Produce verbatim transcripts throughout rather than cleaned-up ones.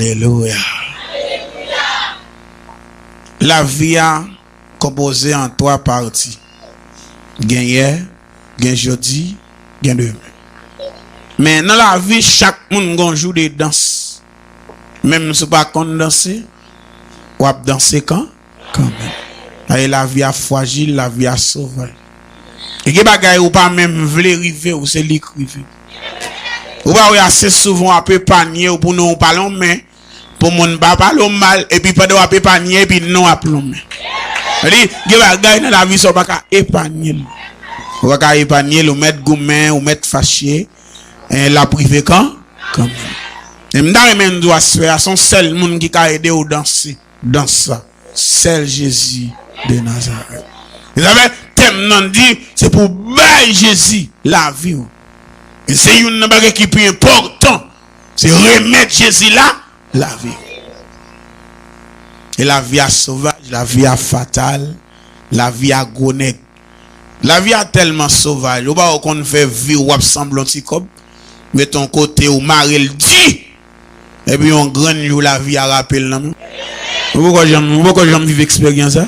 Alelouya. Lavi a konpoze an twa pati. Gen yè, gen jodi, gen demen. Men nan lavi, chak moun gon jou de dans. Menm si w pa konn danse, w ap danse kan, kanmenm. Paske lavi a frajil, lavi a sovaj. E gen bagay ou pa menm vle rive w, se li k rive. Ou pa wè ase souvan w ap epanye w pou non w pa lonmen, pou moun pa pale w mal, epi pandan w ap epanye, epi non w ap lonmen. Sa di, gen bagay nan lavi sa w pa ka epanye l. Ou pa ka epanye l, ou mèt goumen, ou mèt fache, en, l ap rive kan, kanmenm. E m ta renmen di w aswè a, se yon sèl moun ki ka ede w danse dans sa. Sèl Jezi de Nazarèt. E sa fè tèm nan di, se pou w bay Jezi lavi w. E se youn nan bagay ki pi enpòtan, se remèt Jezi la, lavi w. E lavi a sovaj, lavi a fatal, lavi a gwo nèg. Lavi a tèlman sovaj, ou pa wè w konn fè vi w, w ap sanble yon ti kòb, mete yon kote, ou mare l di, epi yon grenn jou lavi a rape l nan men w. Ou poko janm, ou poko janm viv eksperyans sa?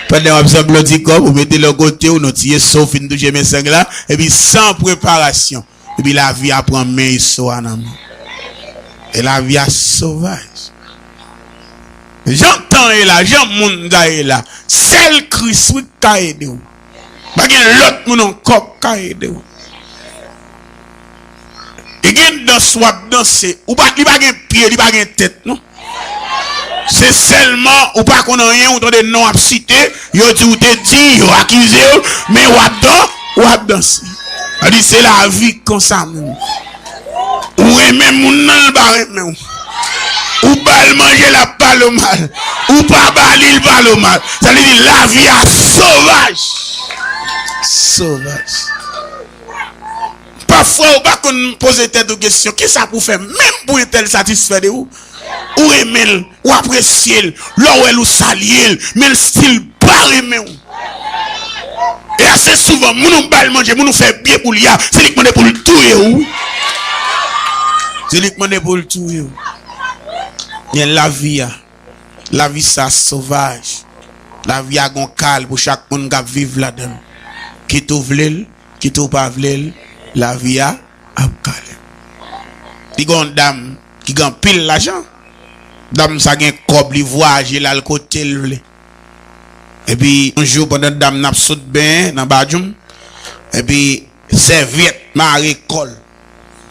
Pandan w ap sanble yon ti kòb, ou mete l yon kote, ou nan ti eso, w fin touche men seng la, epi san preparasyon, epi lavi a pran men eso a nan men w. E lavi a sovaj. Jan tan ye la, jan mond la ye la, sèl Kris wi k ka ede w. Pa gen lòt moun ankò k ka ede w. E gen dans w ap danse, ou pa, li pa gen pye, li pa gen tèt, non. Se sèlman ou pa konn anyen, ou tande non ap site, yo di ou te di, yo akize w, men w ap dan, w ap danse. Sa di se lavi konsa menm. Ou renmen moun nan, l pa renmen w. Ou ba l manje, l ap pale w mal. Ou pa ba li, l pale w mal. Sa vle di lavi a sovaj. Sovaj. Pafwa, ou pa konn poze tèt ou kesyon, kisa pou w fè menm pou entèl satisfè de ou? Ou renmen l, ou apresye l, lè w wè l, ou salye l, men l still pa renmen w. E ase souvan, moun ou ba l manje, moun ou fè byen pou li a, se li k mande pou l touye w. Se li k mande pou l touye w. Men lavi a, lavi sa sovaj. Lavi a gon kal pou chak moun k ap viv ladan l. Kit ou vle l, kit ou pa vle l, lavi a ap kale. Li gen yon dam ki gen anpil lajan. Dam sa gen kòb, li vwayaje, l al kote l vle. Epi, yon jou, pandan dam nan ap sot benyen nan badjoum, epi sèvyèt mare kò l.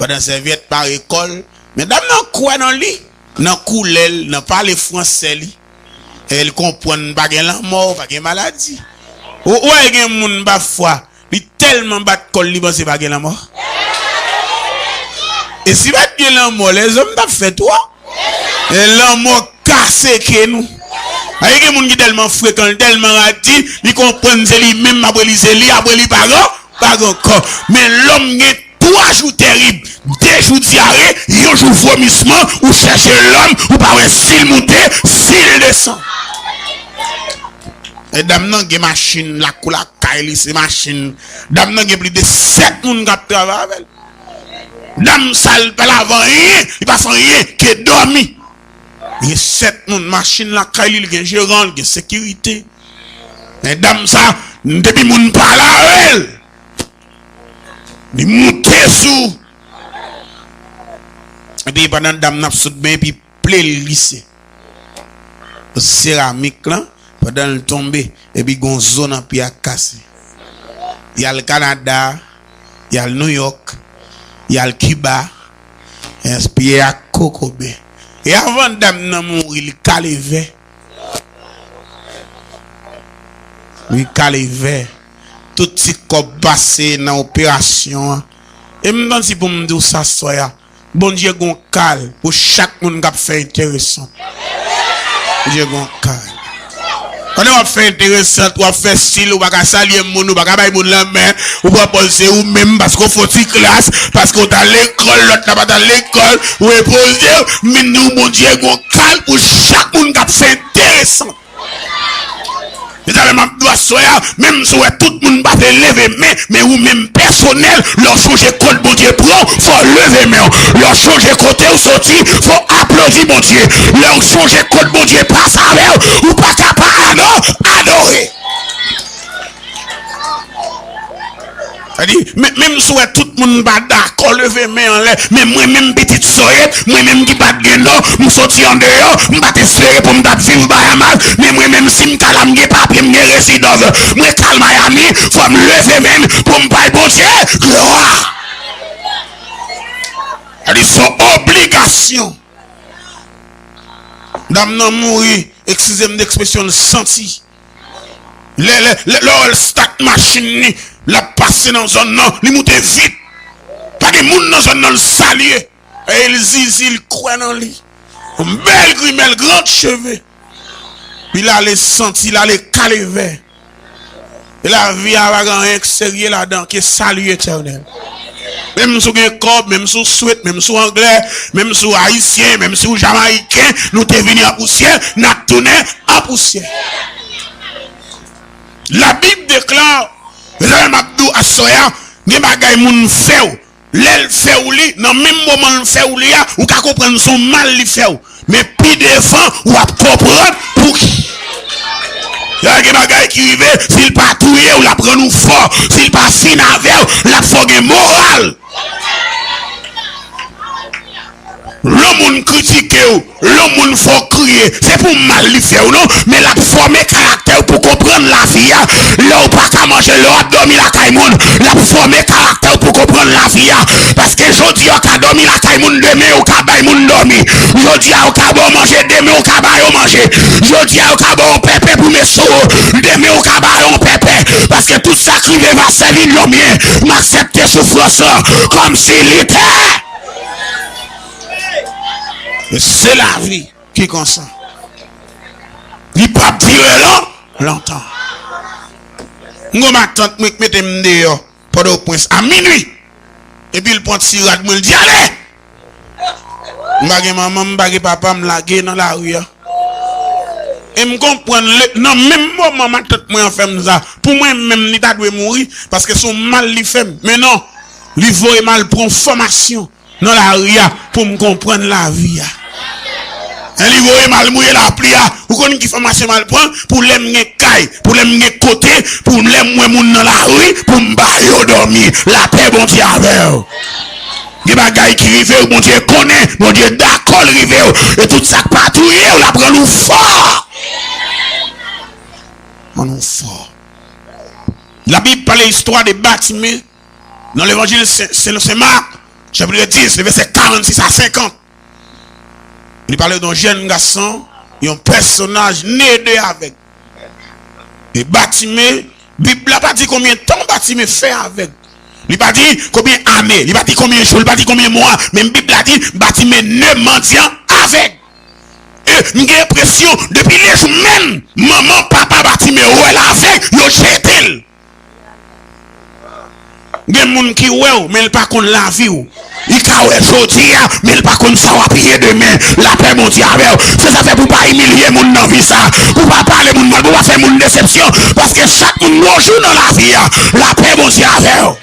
Pandan sèvyèt mare kò l, men dam nan kwè nan li, nan koulè l, nan pale fransè li. E l konprann pa gen lanmò, pa gen maladi. Ou, ou wè gen moun pafwa, li tèlman bat kò l, li panse pa gen lanmò. E si pa t gen lanmò, lèzòm t ap fè twa. E lanmò ka seke nou. Ay, gen moun ki tèlman frekan, li tèlman radi, li konprann se li menm, apre li se li, apre li pa gen, pa gen ankò. Men lòm gen twa jou tèrib, de jou dyare, yon jou vomisman, ou chèche lòm, ou pa wè si l moute, si l desann. E dam nan gen machin, lakou lakay li se machin. Dam nan gen plis de sèt moun k ap travay avè l. Dam sa, li pa lave anyen, li pa fè anyen ke dòmi. Li gen sèt moun, machin lakay li, li gen jeran, li gen sekirite. Men dam sa, depi moun pale avè l, li moute sou. Epi pandan dam nan ap sot benyen, epi pye l glise. Seramik lan, pandan l tonbe, epi gon zo nan pye a k kase. Y al Kanada, y al Nouyòk, y al Kiba, pye a kokobe. E avan dam nan mouri, li kale vè. Li kale vè. Tout ti kòb pase nan operasyon an. E m santi pou m di w sa swè a. Bondye gon kal pou chak moun k ap fè enteresan. Bondye gon kal. Pandan w ap fè enteresan, w ap fè stil, ou pa ka salye moun, ou pa ka bay moun lanmen, ou pran pòz se ou menm, paske w fè w ti klas, paske w t al lekòl, lòt la pa t al lekòl, ou enpoze w, men nou, Bondye gon kal pou chak moun k ap fè enteresan. Mezanmi, m ap di w, Frè, menm si w wè tout moun pa vle leve men, men ou menm pèsonèl, lè w sonje kot Bondye pran w, fò w leve men w. Lè w sonje kote w soti, fò w aplodi Bondye. Lè w sonje kot Bondye pase avè w, ou pa ka pa ado-, adore. Sa di, men, menm si w wè tout moun pa dakò, leve men anlè, men mwen menm pitit Soyèt, mwen menm ki pa t gen non, m soti andeyò, m pa t espere pou m t ap viv Bahamas, men mwen menm si m ta la, m gen papye, m gen rezidans, mwen ka al Miami, fò m leve men m pou m bay Bondye glwa. Sa di, se yon obligasyon. Dam nan mouri, eskize m de ekspresyon, l santi. Lè, lè, lè, lè w wè l stat machin li, l ap pase nan zòn nan, li moute vit. Pa gen moun nan zòn nan, l salye. E l zizi, l kwè nan li. Yon bèl grimèl, gran cheve. Li l ale santi, l ale kalevè. E lavi a pa gen anyen k serye ladan ke sali etènèl. Menm si w gen kòb, menm si w swet, menm si w anglè, menm si w ayisyen, menm si w jamayiken, nou te vini an pousyè, n ap tounen an pousyè. Labib deklare, mezanmi, m ap di w aswè a, gen bagay moun fè w, lè l fè w li, nan menm moman l fè w li a, ou ka konprann se yon mal li fè w. Men pi devan, w ap konprann pouki. Lè gen bagay ki rive, si l pa touye w, l ap rann ou fò. Si l pa fin avè w, l ap fè w gen moral. Lè yon moun kritike w, lè yon moun fè w kriye, se pou mal li fè w non, men l ap fòme karaktè w pou konprann lavi a. Lè w pa ka manje, lè w ap dòmi lakay moun, l ap fòme karaktè w pou konprann lavi a. Paske jodi a w ka dòmi lakay moun, demen w ka bay moun dòmi. Jodi a w ka ba w manje, demen w ka ba yo manje. Jodi a w ka ba w pèpè pou met sou ou, demen w ka ba yo pèpè. Paske tout sa k rive va sèvi l yon byen. M aksepte soufrans lan kòmsi li te. Se lavi ki konsa. Li p ap dire lon-, lontan. M gon matant mwen k mete m deyò Pòtoprens a minwi. Epi l pran ti rad mwen, l di, "Ale!" M pa gen manman, m pa gen papa, m lage nan lari a. E m konprann le, nan menm moman matant mwen an fè m sa, pou mwen menm, li ta dwe mouri, paske se yon mal li fè m. Men non, li voye m al pran yon fòmasyon nan lari a pou m konprann lavi a. Lè li voye m al mouye lapli a, ou konn ki fòmasyon m al pran? Pou lè m gen kay, pou lè m gen kote, pou lè m wè moun nan lari, pou m ba yo dòmi. Lapè Bondye avè w. Gen bagay ki rive w, Bondye konnen, Bondye dakò l rive w. E tout sa k pa touye w, l ap rann ou fò. Rann ou fò. Labib pale istwa de Batime nan Levanjil se-, selon Sen Mak, chapit dis, le vèsè karannsis a senkant. Li pale de yon jèn gason, yon pèsonaj ne de avèg. E Batime, Bib la pa di konbyen tan Batime fè avèg. Li pa di konbyen ane, li pa di konbyen jou, li pa di konbyen mwa, men Bib la di Batime ne mandyan avèg. E m gen enpresyon, depi lejou menm manman, papa Batime wè l avèg, yo jete l. Gen moun ki wè w, men l pa konn lavi w. Li ka wè jodi a, men l pa konn sa w ap ye demen. Lapè Bondye avè w. Se sa fè pou w pa imilye moun nan vi sa. Pou w pa pale moun mal, pou w pa fè moun desepsyon. Paske chak moun gon jou nan lavi a. Lapè Bondye avè w.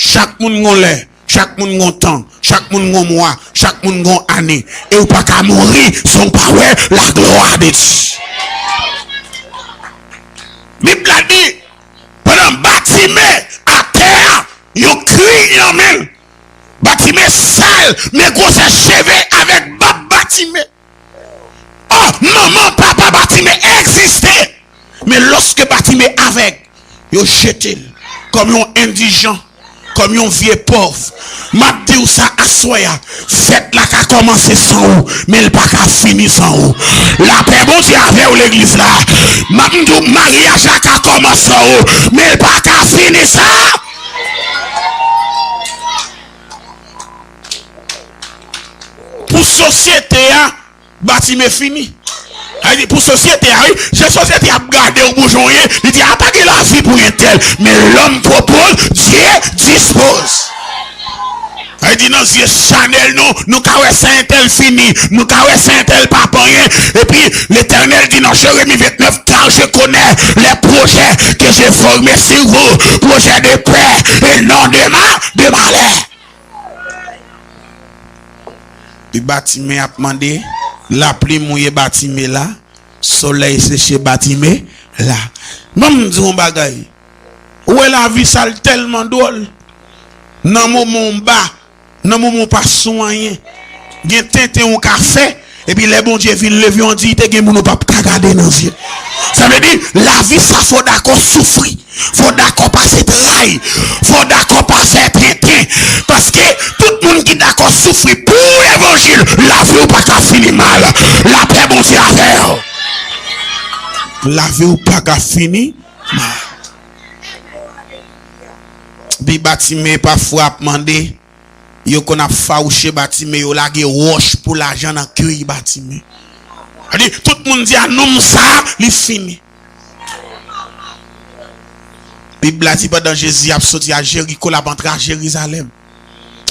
Chak moun gon lè. Chak moun gon tan, chak moun gon mwa, chak moun gon ane. E ou pa ka mouri san w pa wè la gloire de Dieu. Bib la di, pandan Batime atè a, yon kri nan men l. Batime sal, men gwosè cheve avèk bab Batime. Oh, manman, papa Batime egziste. Men lòske Batime avèg, yo jete l kòm yon endijan, kòm yon vye pòv. M ap di w sa aswè a, fèt la ka kòmanse san ou, men l pa ka fini san ou. Lapè Bondye avè w, legliz la. M ap di w, maryaj la ka kòmanse san ou, men l pa ka fini san. Pou sosyete a, Batime fini. Sa vle di pou sosyete a, wi. Jan sosyete a ap gade w, boujon w ye, li di, "A, pa gen lavi pou entèl." Men l'homme propose, Dieu dispose. Sa vle di nan zye chanèl nou, nou ka wè sa entèl fini, nou ka wè sa entèl pa p anyen. Epi, Letènèl di nan Jeremi vennèf, car je connais les projets que j'ai formés sur vous, projets de paix et non de ma, de malheur. Epi Batime ap mande, lapli mouye Batime la, solèy seche Batime la. Ban m di w yon bagay. Ou wè lavi sa l tèlman dwòl. Nan moman w ba, nan moman w pa sou anyen, gen tenten w ka fè, epi lè Bondye vin leve w an diyite, gen moun ou p ap ka gade nan zye. Sa vle di, lavi sa fò w dakò soufri. Fò w dakò pase tray. Fò w dakò pase tenten. Paske tout moun ki dakò soufri pou levanjil, lavi w pa ka fini mal. Lapè Bondye avè w. Lavi w pa ka fini mal. Epi Batime pafwa ap mande, yo konn ap fawouche Batime, yo lage wòch pou lajan nan kèy Batime. Sa di, tout moun di a nonm sa, li fini. Bib la di pandan Jezi ap soti a Jeriko, l ap antre a Jerizalèm.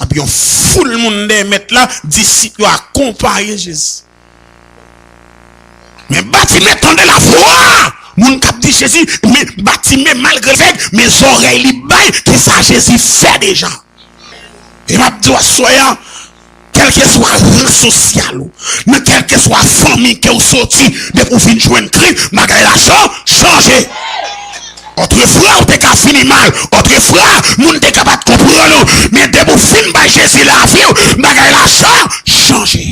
Ap yon foul moun dèyè mèt la, disip yo akonpaye Jezi. Men Batime tande lavwa moun k ap di Jezi, men Batime malgre l avèg, men zòrèy li bay ke sa Jezi fè deja. E m ap di w aswè a, kèlkeswa ran sosyal ou, nan kèlkeswa fanmi ke w soti, depi w vin jwenn Kris, bagay la chan-, chanje. Otrefwa, ou te ka fini mal. Otrefwa, moun te ka pa t konprann ou. Men depi w fin bay Jezi lavi w, bagay la chan-, chanje.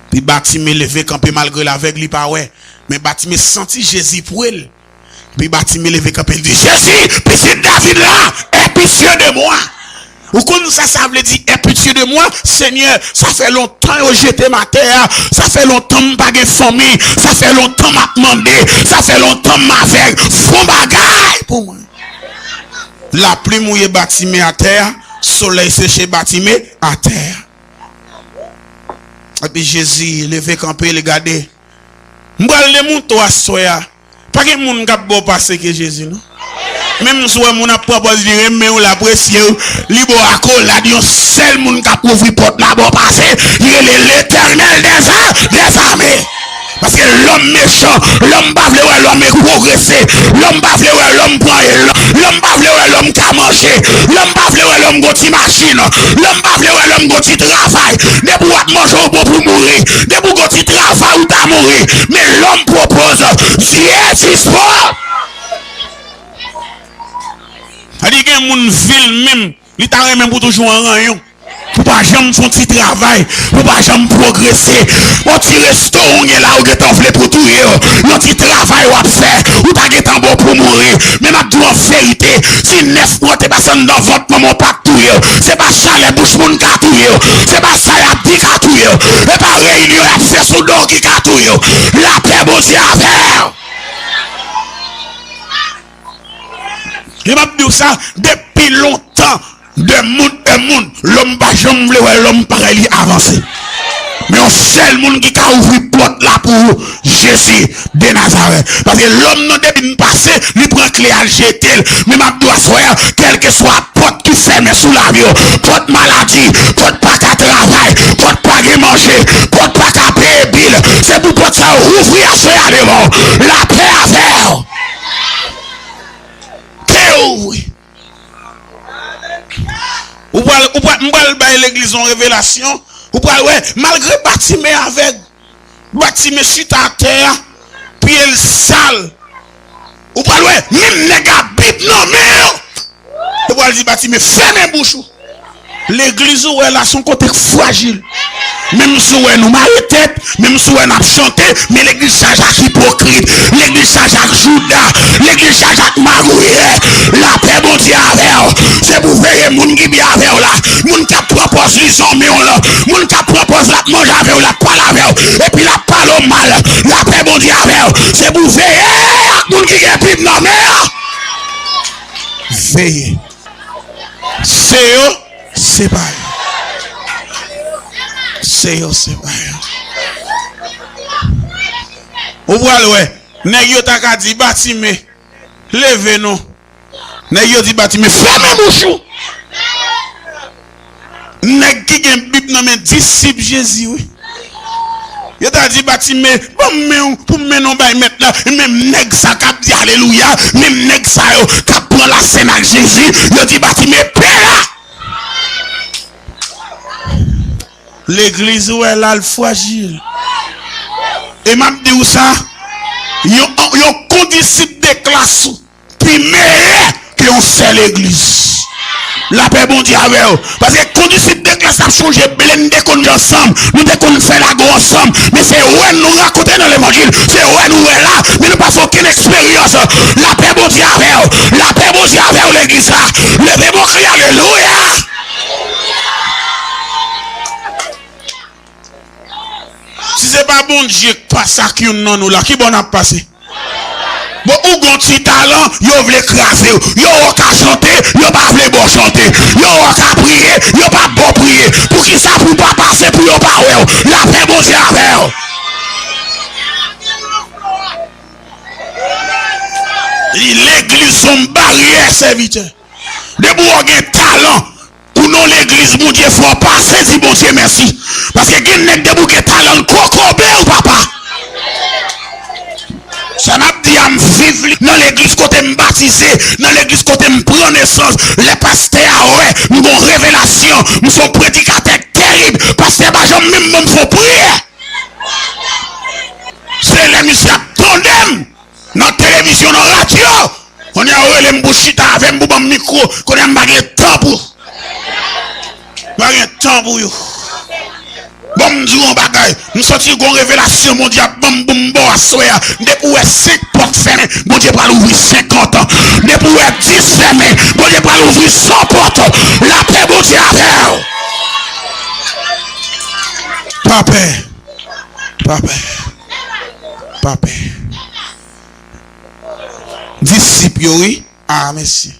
Epi Batime leve kanpe malgre l avèg, li pa wè. Men Batime santi Jezi pre l. Epi Batime leve kanpe, l di, Jezi, pitit David la, aie pitié de moi. Ou konn sa sa vle di, aie pitié de moi? Senyè, sa fè lontan yo jete m atè a. Sa fè lontan m pa gen fanmi. Sa fè lontan m ap mande. Sa fè lontan m avèg. Fè yon bagay pou mwen. Lapli mouye Batime atè a. Solèy seche Batime atè a. Epi Jezi leve kanpe, li gade. M pral demontre w aswè a. Pa gen moun k ap bò pase ke Jezi, non. Menm si w wè moun ap pran pòz li renmen w, l apresye w, li ba w akolad, yon sèl moun k ap ouvri pòt la ba w pase, li rele Letènèl dèza-, dèzame. Paske lòm mechan, lòm pa vle wè lòm pwogrese, lòm pa vle wè lòm pran èl, lòm pa vle wè lòm ka manje, lòm pa vle wè lòm gon ti machin, lòm pa vle wè lòm gon ti travay. Depi w ap manje, w bon pou mouri. Depi w gon ti travay, ou ta mouri. Men lòm pwopoze, Dieu dispose. Sa di gen moun vil menm, li ta renmen pou toujou an ranyon. Pou pa janm fè yon ti travay, pou pa janm pwogrese. Yon ti resto ou gen la, ou gentan vle pou touye w. Yon ti travay w ap fè, ou ta gentan bon pou mouri. Men m ap di w an verite, si nèf mwa w te pase anndan vant manman w pa t touye w. Se pa chalè bouch moun ka touye w. Se pa sa y ap di ka touye w. Se pa reyinyon y ap fè sou do w ki ka touye w. Lapè Bondye avè w. E m ap di w sa, depi lontan, de moun, de moun, lòm pa janm vle wè lòm parèy li avanse. Men yon sèl moun ki ka ouvri pòt la pou ou, Jezi de Nazarèt. Paske lòm nan depi l pase, li pran kle a l jete l. Men m ap di w aswè a, kèlkeswa pòt ki fèmen sou lavi w, pòt maladi, pòt pa ka travay, pòt pa gen manje, pòt pa ka peye bil, se pou pòt sa yo ouvri aswè a devan w. Lapè avè w. Ke ouvri. Ou pral, ou pral, m pral bay legliz yon revelasyon. Ou pral wè, malgre Batime avèg, Batime chita atè a, pye l sal. Ou pral wè, menm nèg a Bib nan men yo. Yo pral di Batime, fèmen bouch ou. Legliz ou wè la, se yon kote k frajil. Menm si w wè nou mare tèt, menm si w wè n ap chante, men legliz chaje ak ipokrit, legliz chaje ak jouda, legliz chaje ak magouyè. Lapè Bondye avè w. Se pou veye moun ki byen avè w la, moun k ap pran pòz li zanmi w lan, moun k ap pran pòz l ap manje avè w, l ap pale avè w, epi l ap pale w mal. Lapè Bondye avè w. Se pou veye ak moun ki gen Bib nan men an. Veye. Se yo, se pa yo. Se yo, se pa yo. Ou pral wè, nèg yo ta ka di Batime, leve non. Nèg yo di Batime, fèmen bouch ou. Nèg ki gen Bib nan men, disip Jezi, wi. Yo ta di Batime, "Ban m men w pou m mennen w bay Mèt la." Menm nèg sa k ap di alelouya, menm nèg sa yo k ap pran lasèn ak Jezi, yo di Batime, "Pè la!" Legliz ou wè la, l frajil. E m ap di w sa, yon, yon kondisip de klas ou pi meyè ke yon sèl legliz. Lapè Bondye avè w. Paske kondisip de klas ap chonje blende konn ansanm. Nou te konn fè lago ansanm. Men se wè nou rakonte nan levanjil. Se wè nou wè la. Men nou pa fè okenn eksperyans. Lapè Bondye avè w. Lapè Bondye avè w, legliz la. Leve bon kri, alelouya! Si se pa Bondye k pase ak youn nan nou la, ki bò n ap pase? Bon, ou gon ti talan, yo vle kraze w. Yo wè w ka chante, yo pa vle ba w chante. Yo wè w ka priye, yo pa ba w priye. Poukisa pou w pa pase pou yo pa wè w? Lapè Bondye avè w. Legliz se yon baryè, sèvitè. Depi w gen talan, pou non legliz Bondye fè w pase, di Bondye mèsi. Paske gen nèg depi w gen talan, l kokobe w, papa. Sa n ap di a, m viv li nan legliz kote m batize, nan legliz kote m pran nesans. Lè pastè a wè m gon revelasyon, m se yon predikatè terib, pastè pa janm menm ban m fè yon priyè. Se lè misye ap tande m nan televizyon, nan radyo. Kounye a, yo rele m pou chita avè m, pou ban m mikwo. Kounye a, m pa gen tan pou, m pa gen tan pou yo. Bon, m di w yon bagay. M santi gon revelasyon Bondye ap ban m pou m ba w aswè a. Depi w wè senk pòt fèmen, Bondye pral ouvri senkant. Depi w wè dis fèmen, Bondye pral ouvri san pòt. Lapè Bondye avè w. Pa pè. Pa pè. Pa pè. Disip yo, wi. A, mesye.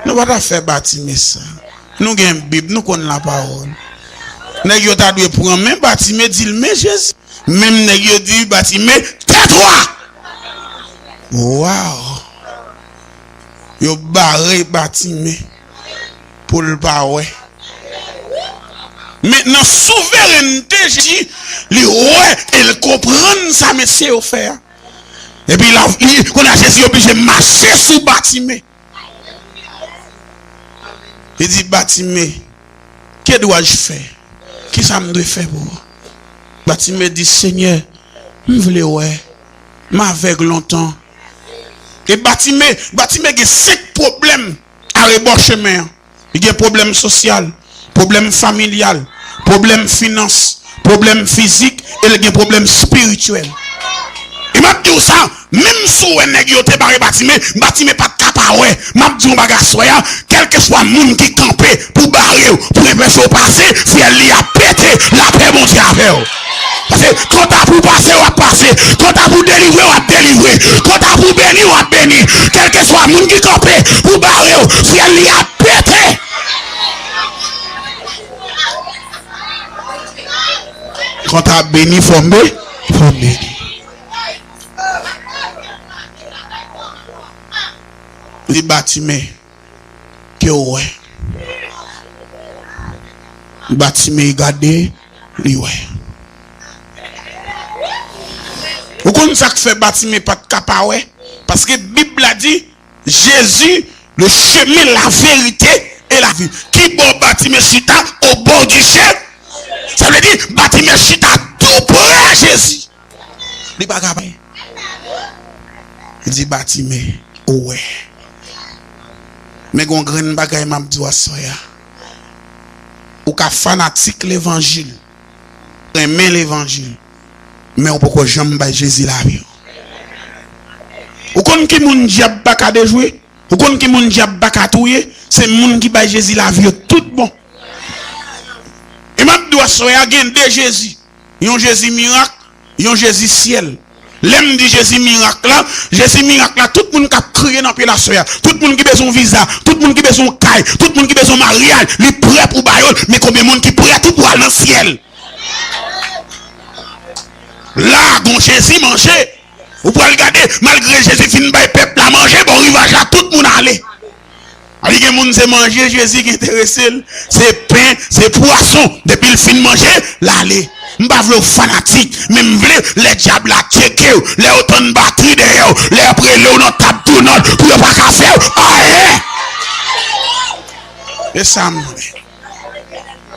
Nou pa ta fè Batime sa. Nou gen Bib, nou konn lapawòl. Nèg yo ta dwe pran men Batime, di l, "Men Jezi." Menm nèg yo di Batime, "Tèt ou a!" Waw! Yo bare Batime pou l pa wè. Men nan souverènte Jezi, li wè e l konprann sa mesye yo fè a. Epi la, li, kounye a Jezi oblije mache sou Batime. Li di, "Batime, que dois-je faire? Kisa m dwe fè pou ou?" Batime di, "Senyè, m vle wè. M avèg lontan." E Batime, Batime gen senk pwoblèm arebò chemen an. Li gen pwoblèm sosyal, pwoblèm familyal, pwoblèm finans, pwoblèm fizik, e l gen pwoblèm espirityèl. E m ap di w sa, menm si w wè nèg yo te bare Batime, Batime pa t ka pa wè. M ap di w yon bagay aswè a, kèlkeswa moun ki kanpe pou bare w, pou enpeche w pase, fyèl li ap pete, lapè Bondye avè w. Paske kanta pou w pase, w ap pase. Kanta pou w delivre, w ap delivre. Kanta pou w beni, w ap beni. Kèlkeswa moun ki kanpe pou bare w, fyèl li ap pete. Kanta beni, fò m be-, fò m beni. Li Batime. Ke w wè. Batime gade, li wè. Ou konn sa k fè Batime pa t ka pa wè? Paske Bib la di, Jésus, le chemin, la vérité et la vie. Ki bò Batime chita? Au bord du chemin. Sa vle di, Batime chita tou pre Jezi. Li pa ka pa. Li di, Batime, ou wè. Men gon grenn bagay m ap di w aswè a. Ou ka fanatik levanjil, renmen levanjil, men ou poko janm bay Jezi lavi w. Ou konn ki moun dyab pa ka dejwe? Ou konn ki moun dyab pa ka touye? Se moun ki bay Jezi lavi yo tout bon. E m ap di w aswè a, gen de Jezi. Yon Jezi mirak, yon Jezi syèl. Lè m di Jezi mirak la, Jezi mirak la, tout moun k ap kriye nan pye laswè a, tout moun ki bezwen yon viza, tout moun ki bezwen yon kay, tout moun ki bezwen yon maryaj, li prè pou ba yo l. Men konbyen moun ki prè tou pou al nan syèl? La, gon Jezi manje. Ou pral gade, malgre Jezi fin bay pèp la manje, bò rivaj la, tout moun ale. Li gen moun se manje Jezi ki enterese l. Se pen, se pwason. Depi l fin manje, l ale. M pa vle w fanatik, men m vle lè dyab la tcheke w, lè yo tann batri dèyè w, lè y ap rele w nan tab tounant pou yo pa ka fè w anyen. E sa m vle.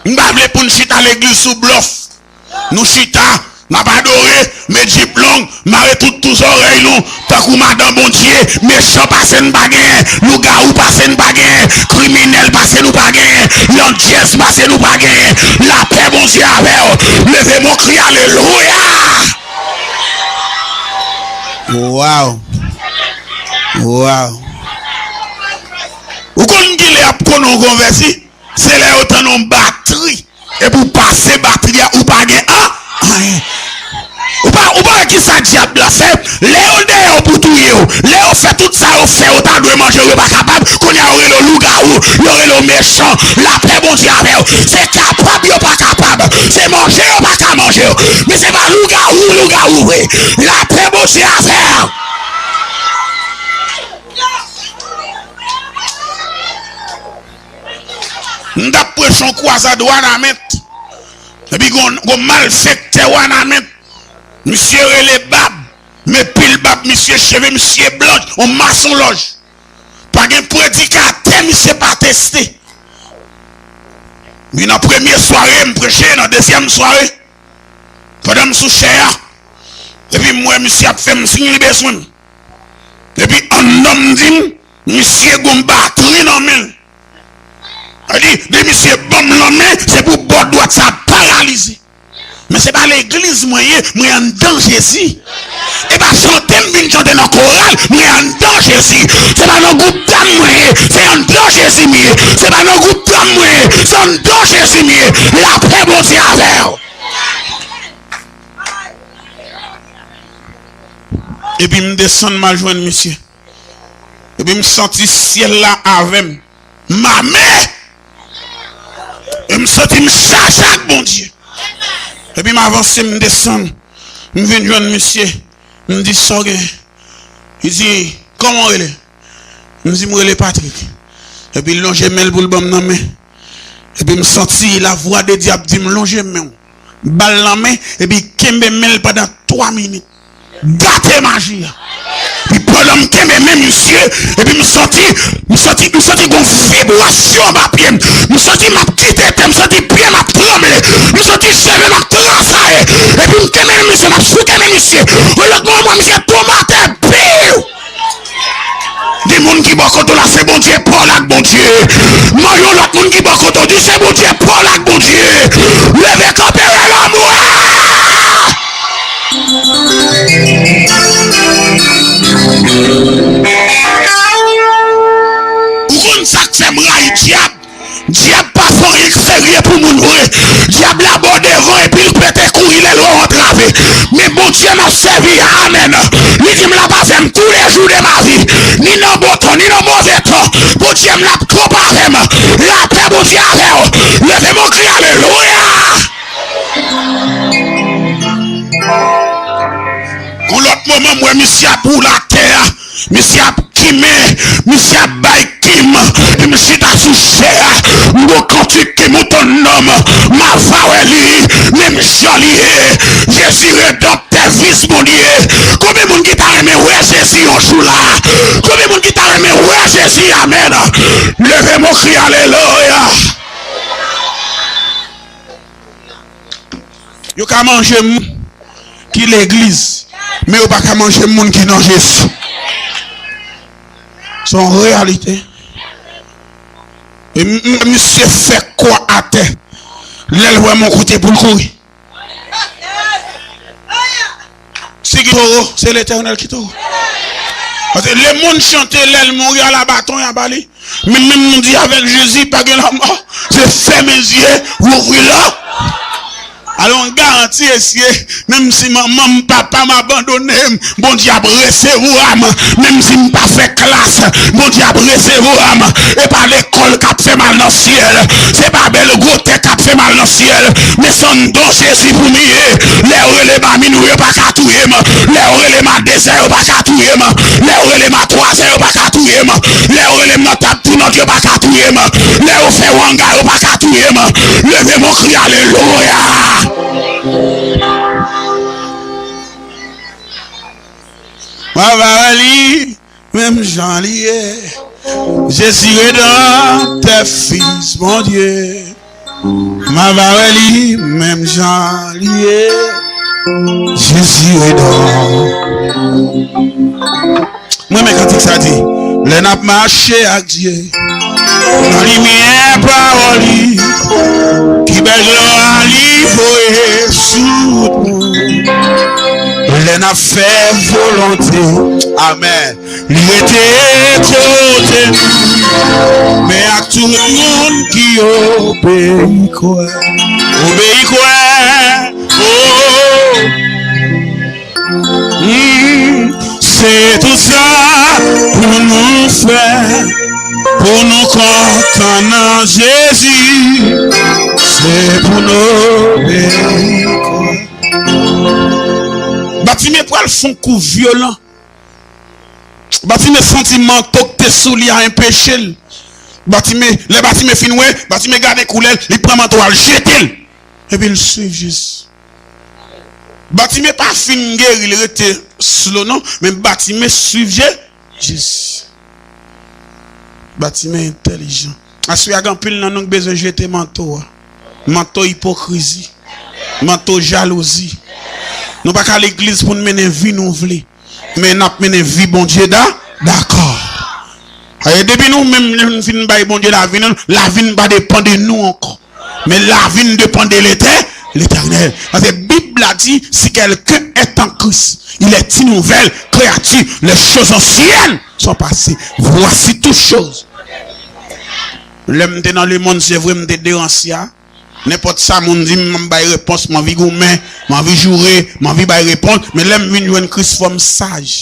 M pa vle pou n chita legliz sou blòf. Nou chita, n ap adore, met jip long, mare tout tou zòrèy nou, tankou madan Bondye, mechan pase n pa genyen, lougawou pase n pa genyen, kriminèl pase nou pa genyen, landjèz pase nou pa genyen. Lapè Bondye avè w. Leve men w, kri alelouya! Waw! Waw! Ou konn kilè y ap konnen w konvèti? Se lè yo tann yon batri. Epi w pase batri a, ou pa gen an, anyen. Ou pa, ou pa wè kisa dyab la fè? Lè yo dèyè w pou touye w, lè yo fè tout sa yo fè, yo ta dwe manje w, yo pa kapab, kounye a yo rele w lougawou, yo rele w mechan. Lapè Bondye avè w. Se kapab yo pa kapab, se manje yo pa ka manje w, men se pa lougawou, lougawou vre. Lapè Bondye avè w. M t ap preche yon kwazad Wanament. Epi gon, gon malfektè Wanament. Misye rele bab. Men pil bab misye, cheve misye blan, yon masonlòj. Pa gen predikatè misye pa teste. Wi, nan premye sware, m preche, nan dezyèm sware, pandan m sou chè a, epi m wè misye ap fè m siy li bezwen m. Epi anndan m di m, misye gon batri nan men l. Li di, di misye ban m lanmen, se pou bò dwat sa paralize. Men se pa legliz mwen ye, mwen anndan Jezi. E pa chante m vin chante nan koral, mwen anndan Jezi. Se pa nan gwoup dam mwen ye, se anndan Jezi m ye. Se pa nan gwoup dam mwen ye, se anndan Jezi m ye. Lapè Bondye avè w. Epi m desann m al jwenn misye. Epi m santi syèl la avè m. M ame! E m santi m chaje ak Bondye. Epi m avanse, m desann. M vin jwenn misye. M di, "Sa w gen?" Li di, "Kòman w rele?" M di, "M rele Patrick." Epi l lonje men l pou l ban m nan men. Epi m santi lavwa de Dye ap di m, "Lonje men w." Ba l nan men, epi kenbe men l pandan twa minit. Gate maji a. Epi pandan m kenbe men misye, epi m santi, m santi, m santi gon vibrasyon anba pye m. M santi m ap kite tè, m santi pye m ap tranble. M santi cheve m ap transaye. Epi m kenbe men misye, m ap souke men misye. Yon lòt moman, misye tonbe atè, piw! Gen moun ki bò kote w la, se Bondye pa w la ak Bondye. Mande yon lòt moun ki bò kote w, di, se Bondye pa w la ak Bondye. Leve kanpe, rele lanmou a! Ou konn sa k fè m rayi dyab? Dyab pa fè anyen k serye pou moun vre. Dyab la ba w devan epi l pete kouri lè l wè w antrave. Men Bondye m ap sèvi a, amèn, li di m l ap avè m tou lè jou de ma vi. Ni nan bon tan, ni nan move tan, Bondye m la ap kanpe avè m. Lapè Bondye avè w. Leve men w, kri alelouya! Yon lòt moman, m wè misye ap woule atè a. Misye ap kimen, misye ap bay kim. Epi m chita sou chè a. M gon kantik ki monte nan m. M avawè li, menm jan li ye. Jezi redanmtè, fis Bondye. Konbyen moun ki ta renmen wè Jezi yon jou la? Konbyen moun ki ta renmen wè Jezi? Amèn. Leve men w, kri alelouya. Yo ka manje moun ki legliz, men yo pa ka manje moun ki nan Jezi. Se yon reyalite. E m, m, misye fè kwa atè. Lè l wè m yon kote pou l kouri. Si gen towo, se Letènèl ki towo. Paske lemonn chante, lè l mouri, a la baton y a ba li. Men menm nou di avèk Jezi, pa gen lanmò. Se fèmen zye, ouvri la. Alò, m garanti, mesye, menm si manman m, papa m abandone m, Bondye ap resevwa m. Menm si m pa fè klas, Bondye ap resevwa m. E pa lekòl k ap fè m al nan syèl. Se pa bèl gwo tè k ap fè m al nan syèl. Men se anndan Jezi pou m ye. Lè yo rele m a minwi, yo pa ka touye m. Lè yo rele m a dezè, yo pa ka touye m. Lè yo rele m a twazè, yo pa ka touye m. Lè yo rele m nan tab tounant, yo pa ka touye m. Lè yo fè wanga, yo pa ka touye m. Leve men w, kri alelouya. Mwen va wè li menm jan li ye. Jezi redanmtè, Fis Bondye. M a va wè li menm jan li ye. Jezi redanm. Mwen renmen kantik sa di, lè n ap mache ak Dye nan limyè pawòl li, pi bèl glwa li voye sou tout moun. Lè n ap fè volonte, amèn, li rete kote nou. Men ak tout moun ki obeyi kwè, obeyi kwè, oh. Hmm, se tout sa pou nou fè, pou nou kontan nan Jezi, se pou nou obeyi kwè. Batime pral fè yon kou vyolan. Batime santi manto k te sou li a anpeche l. Batime, lè Batime fin wè, Batime gade koulè l, li pran manto a, l jete l. Epi l swiv Jezi. Batime pa fin geri, li rete slow non, men Batime swiv Je-, Jezi. Batime entèlijan. Aswè a, gen anpil nan nou k bezwen jete manto a. Manto ipokrizi. Manto jalouzi. Nou pa ka legliz pou n mennen vi nou vle. Men n ap mennen vi Bondye da-, dakò. E depi nou menm, lè nou fin bay Bondye lavi nou, lavi n pa depann de nou ankò. Men lavi n depann de Letè-, Letènèl. Paske Bib la di, si quelqu'un est en Christ, il est une nouvelle créature. Les choses anciennes sont passées. Voici toutes choses. Lè m te nan lemonn, se vre m te deransya. Nenpòt sa moun di m, m ap bay repons, m anvi goumen, m anvi joure, m anvi bay repons. Men lè m vin jwenn Kris, fò m saj.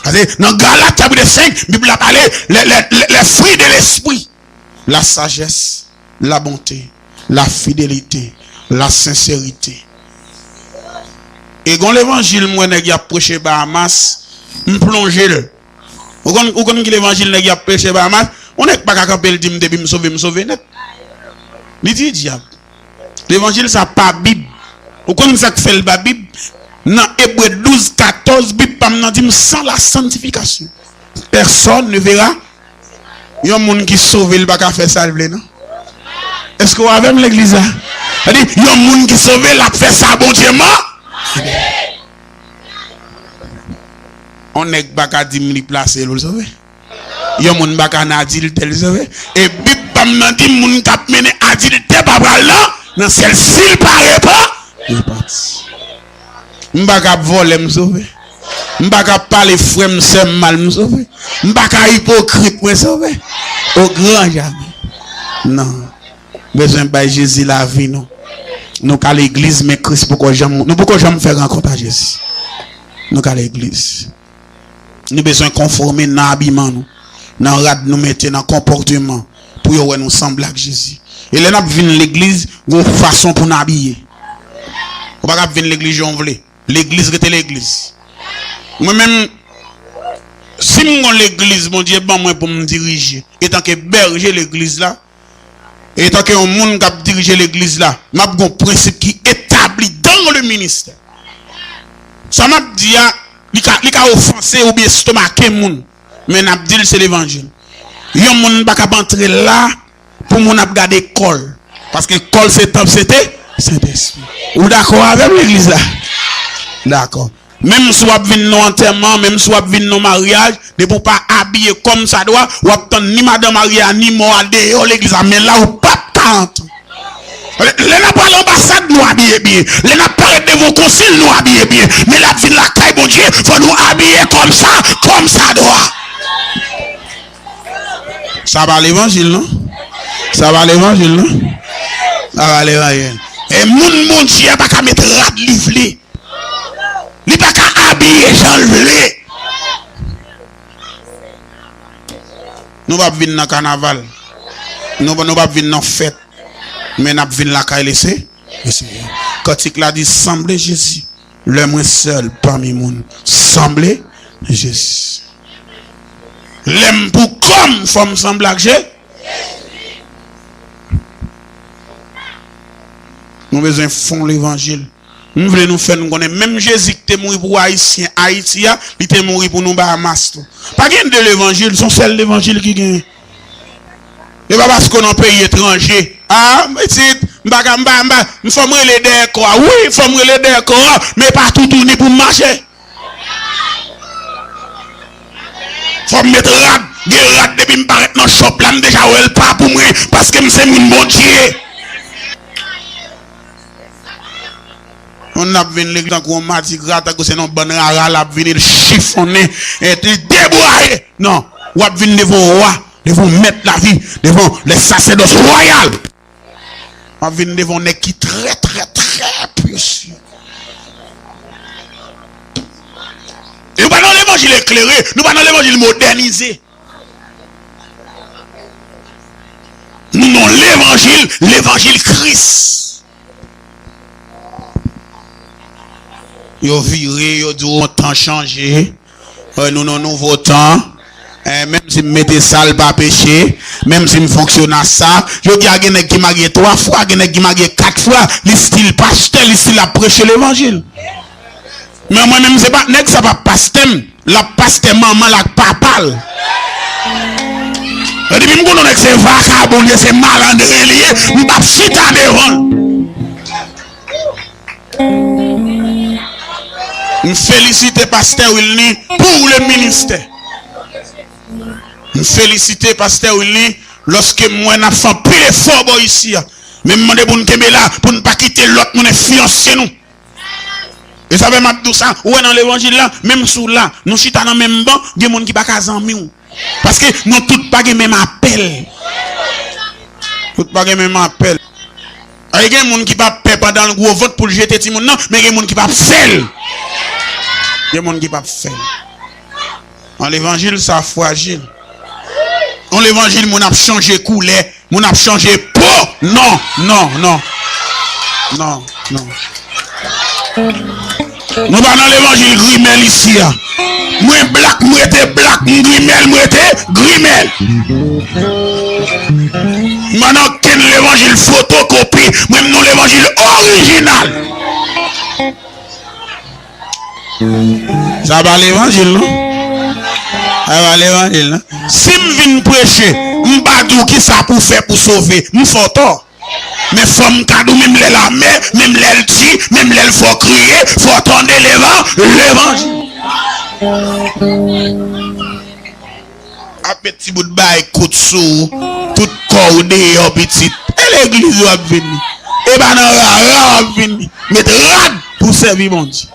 Paske nan Galat chapit senk, Bib la pale, les, les, les, les fruits de l'esprit. La sagesse, la bonté, la fidélité, la sincérité. E gon levanjil m wè nèg y ap preche Bahamas, m plonje l. Ou konn, ou konn ki levanjil nèg y ap preche Bahamas? Yon nèg pa ka kanpe l di m depi m sove, m sove nèt. Li di dyab. Levanjil sa pa Bib. Ou konn sa k fè l pa Bib? Nan Ebre douz katòz, Bib pa m nan di m, sans la sanctification, personne ne verra. Yon moun ki sove, li pa ka fè sa l vle, non. Èske w avè m, legliz la? Sa di, yon moun ki sove, l ap fè sa Bondye man-, yon nèg pa ka di m li plase, l sove. Yon moun pa ka nan adiltè, l sove. E Bib pa m nan di m moun k ap mennen adiltè pa pral nan, nan syèl si l pa repan-, repanti. M pa ka ap vòlè, m sove. M pa ka ap pale frè m, sè m mal, m sove. M pa ka ipokrit, mwen sove. O gran jamè. Non. Bezwen bay Jezi lavi nou. Nou ka legliz, men Kris poko janm, nou poko janm fè rankont a Jezi. Nou ka legliz. Nou bezwen konfòme nan abiman nou, nan rad nou mete, nan konpòteman, pou yo wè nou sanble ak Jezi. E lè n ap vin legliz, gon fason pou n abiye. Ou pa ka ap vin legliz jan w vle. Legliz rete legliz. Mwen menm, si m gon legliz Bondye ban mwen pou m dirije, etanke bèje legliz la, etanke yon moun k ap dirije legliz la, m ap gon prensip ki etabli dans le ministère. Sa m ap di a, li ka, li ka ofanse oubyen estomake moun, men n ap di l se levanjil. Yon moun pa ka ap antre la pou moun ap gade kò l. Paske kò l se tanp Sente-, Sentespri. Ou dakò avè m, legliz la? Dakò. Menm si w ap vin nan antèman, menm si w ap vin nan maryaj, depi w pa abiye kòmsadwa, w ap tann ni madan marye a, ni mò a deyò legliz la. Men la, ou p ap ka antre. Lè, lè n ap al anbasad, nou abiye byen. Lè n ap parèt devan konsil, nou abiye byen. Men lè n ap vin lakay Bondye, fò nou abiye kòmsa, kòmsadwa. Sa pa levanjil, non. Sa pa levanjil, non. Sa pa levanjil. E moun Bondye a pa ka met rad li vle. Li pa ka abiye jan l vle. Nou p ap vin nan kanaval. Nou, nou p ap vin nan fèt. Men n ap vin lakay Lese-, Lesenyè. Kantik la di, sanble Jezi. Lè mwen sèl pami moun, sanble Jezi. Lè m pou kò m, fò m sanble ak Je-, Nou bezwen fon levanjil. M vle nou fè n konnen, menm Jezi ki te mouri pou Ayisyen Ayiti a, li te mouri pou nou Bahamas tou. Pa gen de levanjil, se yon sèl levanjil ki genyen. E pa paske w nan peyi etranje. A, pitit, m pa ka, m pa, m pa, m fò m rele dèyè kò a. Wi, fò m rele dèyè kò a, men e pa toutouni pou m mache. Fò m met rad. Gen rad depi m parèt nan shop la, m deja wè l pa pou mwen, paske m se moun Bondye. Moun ap vin legliz tankou yon madigra, tankou se yon bann rara l ap vini, l chifonnen, e li debwaye. Non, w ap vin devan yon wa, devan yon mèt lavi, devan le sasèdòs wayal. W ap vin devan yon nèg ki trè, trè, trè presi. Nou pa nan levanjil eklere, nou pa nan levanjil modènize. Nou nan levanjil, levanjil Kris. Yo vire, yo di w tan chanje. Wè, nou nan nouvo tan. Eh, menm si m mete sa, l pa peche. Menm si m fonksyone ak sa. Jodi a, gen nèg ki marye twa fwa, gen nèg ki marye kat fwa. Li still pastè, li still ap preche levanjil. Men mwen menm, se pa, nèg sa pa pastè m. L ap pastè manman l ak papa l. Depi m konnen nèg se vakabon l ye, se malandren li ye, m p ap chita devan l. M felisite pastè Wilny pou le ministè. M felisite pastè Wilny lòske m wè n ap fè anpil efò bò isi a. Men m mande pou n kenbe la, pou n pa kite lòt moun enfliyanse nou. E sa fè m ap di w sa, ou wè nan levanjil la, menm si w la, nou chita nan menm ban, gen moun ki pa ka zanmi w. Paske nou tout pa gen menm apèl. Tout pa gen menm apèl. Ay, gen moun ki p ap pè pandan l gwo vant pou l jete timoun nan, men gen moun ki p ap fè l. Gen moun ki p ap fè l. Yon levanjil sa frajil. Yon levanjil moun ap chanje koulè, moun ap chanje po. Non, non, non. Non, non. Nou pa nan levanjil grimèl isi a. Mwen blak, m rete blak, m grimèl, m rete grimèl. M pa nan okenn levanjil fotokopi, mwen m nan levanjil orijinal. Sa pa levanjil, non. Sa pa levanjil, non. Si m vin preche, m pa di w kisa pou w fè pou sove, m fè w tò. Men fò m ka di w, menm lè l amè, menm lè l di, menm lè l fè w kriye, fò w tande levan-, levanjil. Ap met ti bout bay kout sou ou, tout kò w deyò, pitit. E legliz w ap vini. E pa nan rara w ap vini. Met rad pou w sèvi Bondye.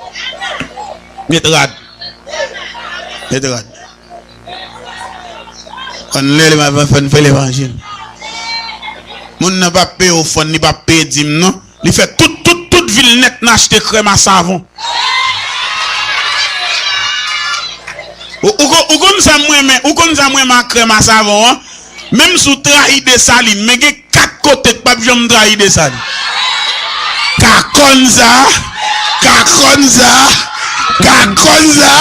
Met rad. Met rad. Ann lè, fò n fè levanjil. Moun nan p ap peye ofrann, li p ap peye dim, non. Li fè tout, tout, tout vi l nèt nan achte krèm a savon. Ou, ou, kon- ou konn sa mwen renmen, ou konn sa mwen renmen ak krèm a savon an? Menm si w trayi Desalin, men gen kat kote k p ap janm trayi Desalin. Kakonza, kakonza, kakonza,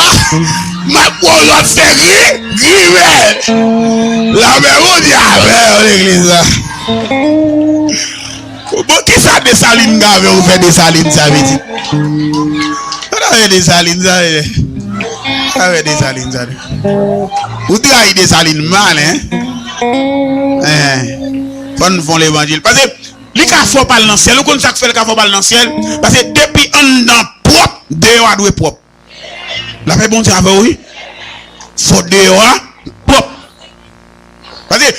m ap wè w ap fè gri, grimèl. Lanmè Bondye avè w, legliz la. Bon, kisa Desalin ka fè ou fè Desalin sa, pitit? Ou ta fè Desalin sa, e. Ou ta fè Desalin sa, e. Ou trayi Desalin mal, en. En. Fò n fè yon levanjil. Paske li ka fè w pa al nan syèl. Ou konn sa k fè l ka fè w pa al nan syèl? Paske depi anndan pwòp, deyò a dwe pwòp. Lapè Bondye avè w, wi. Fò deyò a pwòp. Paske,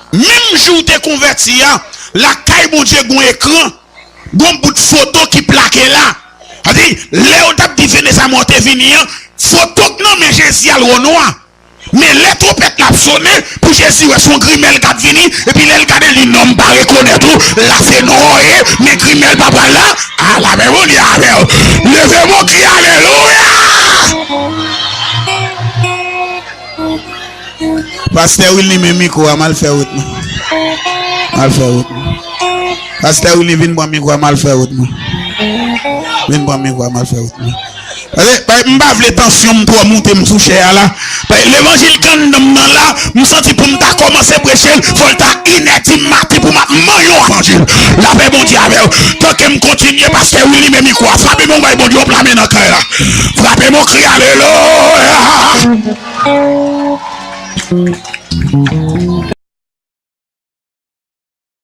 menm jou w te konvèti a, lakay Bondye gon ekran, gon bout foto ki plake la. Sa vle di, lè yo t ap di Veneza mò te vini an, foto k nan men Jezi a l wè nwa. Men lè twonpèt la ap sone, pou Jezi wè se yon grimèl k ap vini, epi lè l gade li, non, m pa rekonèt ou, la se nwa w ye, men grimèl pa pral la, a, lapè Bondye avè w. Leve men w, kri alelouya! Pastè Wilny, men mikwo a, m al fè wout mwen. M al fè wout mwen. Pastè Wilny, vin pran mikwo a, m al fè wout mwen. Vin pran mikwo a, m al fè wout mwen. Gade, bay, m pa vle tansyon m twò moute m sou chè a la. Bay, levanjil k anndan m nan la, m santi pou m ta kòmanse preche l, fò l ta inè di maten pou m ap manyen yon levanjil. Lapè Bondye avè w. Tanke m kontinye, pastè Willy, men mikwo a. Frape m yon bay Bondye yon pla men nan kay la. Frape m yon kri alelouya.